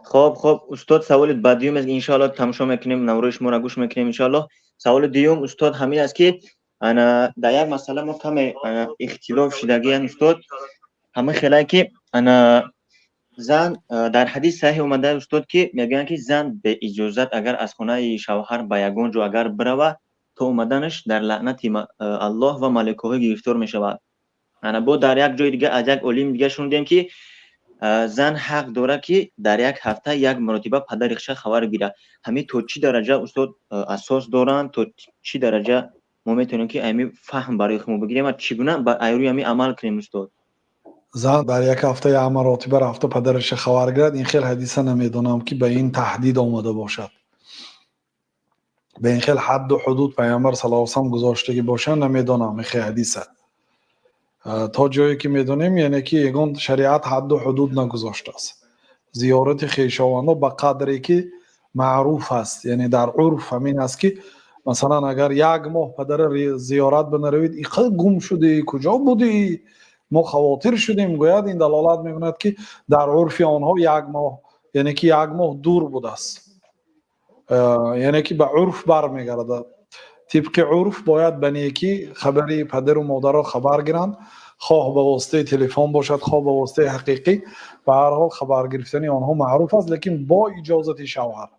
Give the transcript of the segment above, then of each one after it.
Хоб, устод, саволи ба дуюм аст, иншоалло, тамошо мекунем, наврои шуморо гӯш мекунем, иншоалло. Саволи дуюм, устод, ҳамин аст, ки ана дар як масъала мо каме ихтилоф шудагиам, устод. Ҳама хелае ки ана зан, дар ҳадис саҳеҳ омада, устод, ки мегӯянд, ки зан беиҷозат агар аз хонаи шавҳар ба ягон ҷо агар бирава, то омаданаш дар лаънати Аллоҳ ва маликаҳо гирифтор мешавад. Ана бо дар як ҷои дига аз як олими дига шунидем, ки зан ҳақ дорад, ки дар як ҳафта як маротиба падари худша хабар гирад. Ҳамин то чӣ дараҷа, устод, асос доранд, то чӣ дараҷа мо метавонем, ки ами фаҳм барои худмо бигирем ва чӣ гуна ба айрӯи ами амал кунем, устод? Зан дар як ҳафта як маротиба рафта падараша хабар гирад, ин хел ҳадиса намедонам, ки ба ин таҳдид омада бошад. Ба ин хел ҳадду ҳудуд Пайғамбар саллаллоҳу алайҳи васаллам гузоштагӣ бошанд, намедонам ин хел ҳадиса. То ҷое ки медонем, яъне ки ягон шариат ҳадду ҳудуд нагузоштааст. Зиёрати хешовандо ба қадре ки маъруф аст, яъне дар урф ҳамин аст, ки масалан агар як моҳ падара зиёрат бинаравед, иқа гум шудӣ, куҷо будӣ, мо хавотир шудем, гӯяд, ин далолат мекунад, ки дар урфи онҳо як моҳ, яъне ки як моҳ дур будааст, яъне ки ба урф бармегардад. Тибқи урф бояд ба некӣ хабари падару модарро хабар гиранд, хоҳ ба воситаи телефон бошад, хоҳ ба воситаи ҳақиқӣ. Ба ҳар ҳол, хабар гирифтани онҳо маъруф аст, лекин бо иҷозати шавҳар.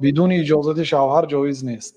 Бидуни иҷозати шавҳар ҷоиз нест.